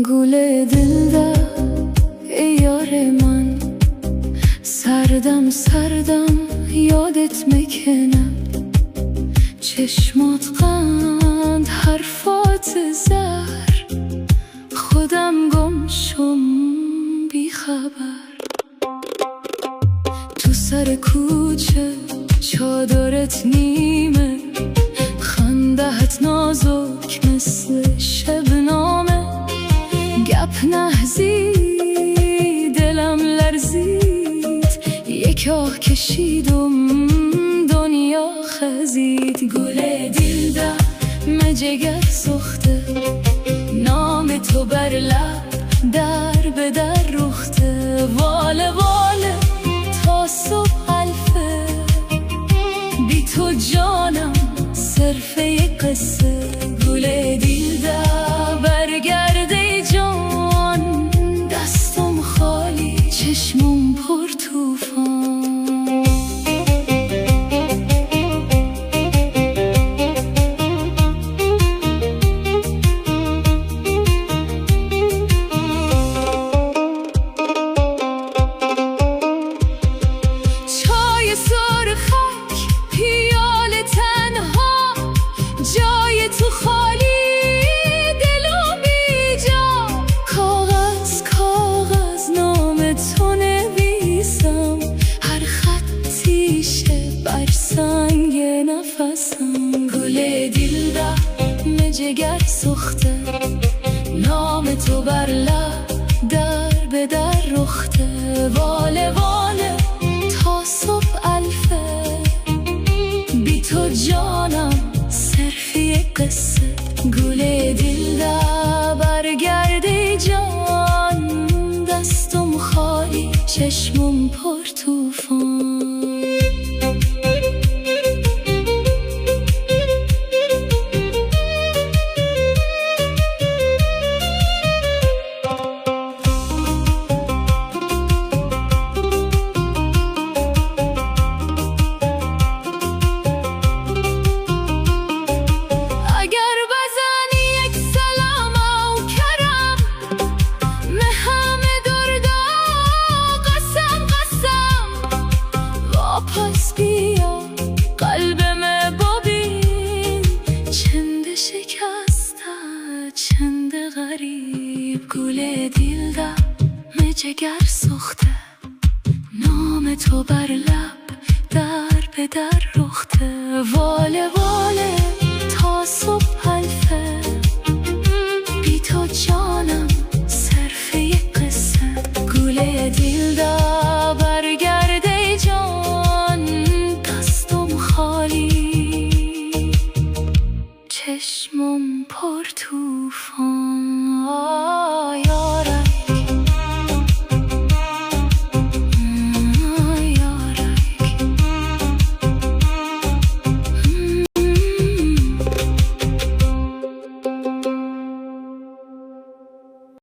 گل دلدا ای یار من، سردم سردم یادت میکنم، چشمات قند حرفات زهر، خودم گم شم بی خبر. تو سر کوچه چادرت نیمه، خنده‌ت نازک مثل شبنامه، گپ نهزی دلم لرزید، یک آه کشیدم دنیا خزید. گل دیلدا مجگر سوخته، نام تو بر لب در به در رخته، واله واله تا صبح الفه، بی تو جانم صرفه قصه. گل دیلدا برگرده جان، دستم خالی چشمم پر طوفان. چای سرخک پیاله تنها، جای تو خالی دلم بیجا، کاغذ کاغذ نام تو نویسم، هر خطیشه بر سنگ نفسم. گل دیلدا مجگر سوخته، نام تو بر لب در به در رخته، واله واله تا صبح الفه، بی تو جانم صرفی قصه. گل دیلدا برگرده جان، دستم خالی چشمم پر طوفان. چند غریب. گل دیلدا مجگر سوخته، نام تو بر لب در به در رخته، واله واله تا صبح الفه، بی تو جانم صرفه قصه. گل دیلدا برگرده جان، دستم خالی چشمم پر طوفان.